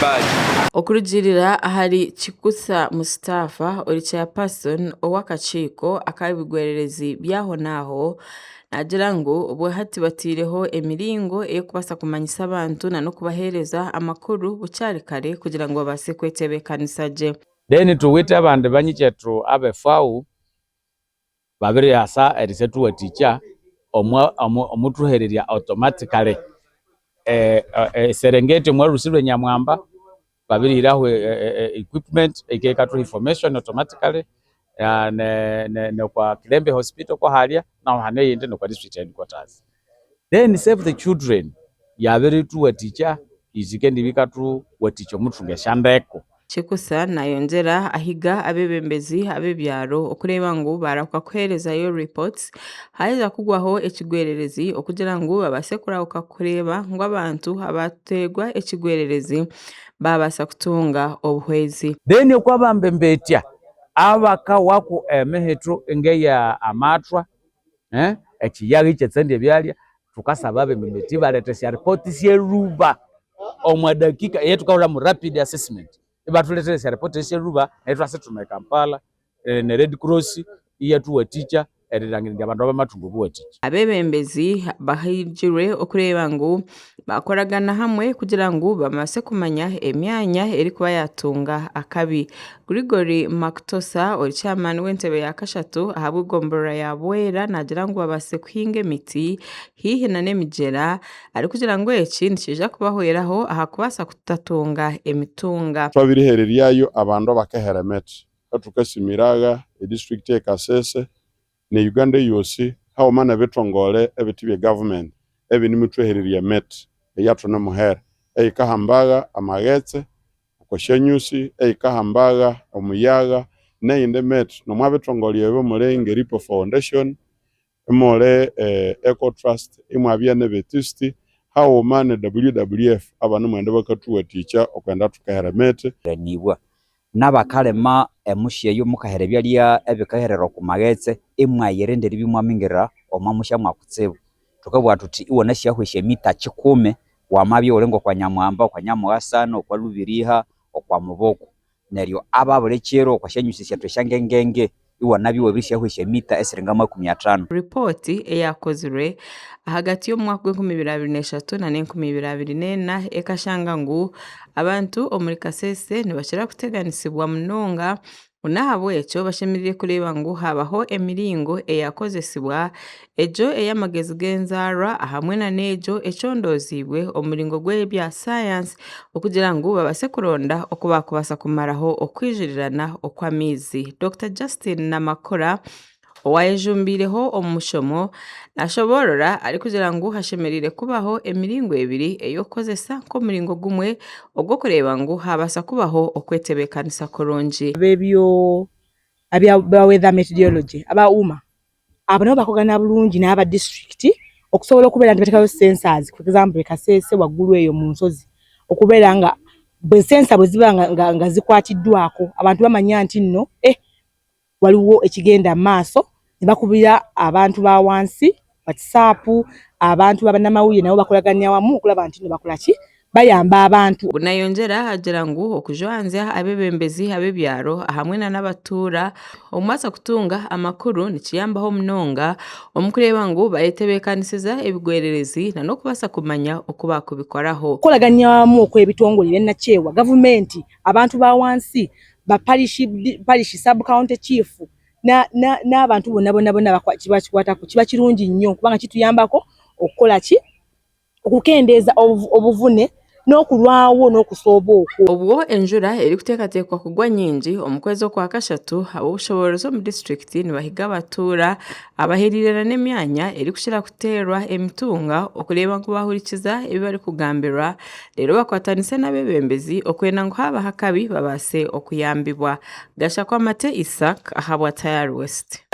bad. Okurugiirira ahari Kikusa Mustafa ori Chairperson ow'akakiiko ak'ebigwererezi by'ahonaaho, naagira ngu obwahati bataireho emiringo ey'okubaasa kumanyisa abantu n'okubaheereza amakuru bukyari kare kugira ngu babaase kwetebeekanisa gye. Then tuwithe abandi banyikyetu abe FAO babirihasa erisathuwathikya omwithuhererya automatically. Eserengeti omwa lhusi lwe Nyamwamba babirihiraho equipment eyikabya yikathuha information automatically nokwa Kilembe hospital kwahalya nahu hane eyindi nokwa district headquarters. Then save the children yabirithuwathikya yikendibya yikathuwathikya omwithunga esyandeko. Kikusa nayongyera ahiga abeebembezi ab'ebyaro okureeba ngu baarahuka kuheerezayo reports haaheza kugwaho ekigwererezi okugira ngu babaase kurahuka kureeba ngu abantu abaateerwa ekigwererezi baabaasa kutunga obuhwezi. Then okwabambembetya abakawaku emihithu ngeya amathwa, ekiyaga ekyetsandya ebyalya, thukasaba abembembetya ibaletha esya report syelhuba omwa dakika eyathukahulhamu rapid assessment, ibathulethera esya report esyelhuba neryo ithwasithuma e Kampala ne Red Cross iyathuwathikya erilhangira indi abandu aba bamathunga obuwathikya. Abeebembezi bahigirwe okureeba ngu baakoragana hamwe kugira ngu babaase kumanya emyanya erikuba yaatunga akabi. Gregory Makutosa ori chairman w'entebe ya kashatu ahabw'egomborora ya Bwera naagira ngu babaasize kuhinga emiti haihi n'emigyera arikugira ngu eki nikiija kubahweraho aha kubaasa kutatunga emitunga. Twabirihereryayo abandu abakehera emiti Thukasimiraga e district ye Kasese ne Uganda eyosi haghuma nebithongole ebithe bye government ebinimuthwehererya emiti eyathunemuhera eyikahambaga amaghetse okwa syanyusi, eyikahambaga omuyagha neyindi miti. Nomwa bithongole ebyo muli nge Ripple Foundation, imuli Eco Trust, imwabya ne Betisti haghuma ne WWF abanimwenda bakathuwathikya okwenda thukahera emiti. N'abakalima emusi eyo mukahera ebyalya ebikaherera oku maghetse, imwayirinda eribya imwamingirira omwa musya mwakutsibu. Thukabugha thuthi iwanasyahwa esyamita kikumi, wamabya iwuli ngokwa Nyamwamba, okwa Nyamughasana, okwa Lubiriha, okwa Mubuku. Neryo aba buli kiro okwa syanyusi syethu esyangengenge, iwanabya iwabirisyahwa esyamita esiri ngamakumi athanu. Ripooti eyaakozirwe ahagati y'omwaka gw'enkumi ibiri 23 na n'enkumi ibiri 24 ekashanga ngu abantu omuri Kasese nibakira kuteganisibwa munonga ngu n'ahabw'ekyo bashemereire kureeba ngu haabaho emiringo eyaakozesibwa egyo ey'amagezi g'enzaarwa ahamwe na n'egyo econdoziibwe omu muringo gw'ebya sayansi okugira ngu babaase kuronda oku baakubaasa kumaraho okwijurirana okw'amaizi. Dokita Justine Namakula owaayejumbiireho omu mushomo naashoboorora arikugira ngu hashemereire kubaho emiringo ebiri ey'okukozesa nk'omuringo gumwe ogw'okureeba ngu haabaasa kubaho okwetebeekanisa kurungi. Ab'ebyo aba weather meteorology aba UMA Abo nabo bakogana bulungi n'aba disitulikiti okusobola okubeera nti bateekayo sensors for example e Kasese waggulu eyo mu nsozi okubeera nga bwe sensa bwe ziba nga, nga zikwatiddwako abantu bamanya nti nno eh waliwo ekigenda mu maaso ne bakubira abantu ba wansi WhatsApp, abantu ba bannamawulire nabo bakolaganira wamu okulaba nti nno bakola ki bayamba abantu. Nayongyera agira ngu okujwanzya abeebembezi ab'ebyaro ahamwe na n'abatuura omubaasa kutunga amakuru nikiyambaho munonga omu kureeba ngu bayetebeekanisiza ebigwererezi na n'okubaasa kumanya oku baakubikoraho. Okukoragania wamu okw'ebitongore ebyannakyewa, gavumenti, abantu ba wansi, ba parish, parish sub county chief n'abantu bona bona bona abakikwatako kiba kirungi nnyo kubanga kituyambako okukola ki? okukendeeza obuvune n'okulwawo n'okusooba okwo. Obwo enjura erikuteekateekwa kugwa nyingi omu kwezi okwakashatu, ab'obushoboorozi omu disiturikiti nibahiga abatuura abahereire n'emyanya erikukira kuteerwa emitunga okureeba ngu baahurikiza ebi barikugambirwa reero bakwatanise n'abeebembezi okwenda ngu haabaho akabi babaase okuyambibwa. Gashakwamate Isaac ahabwa Tayari West.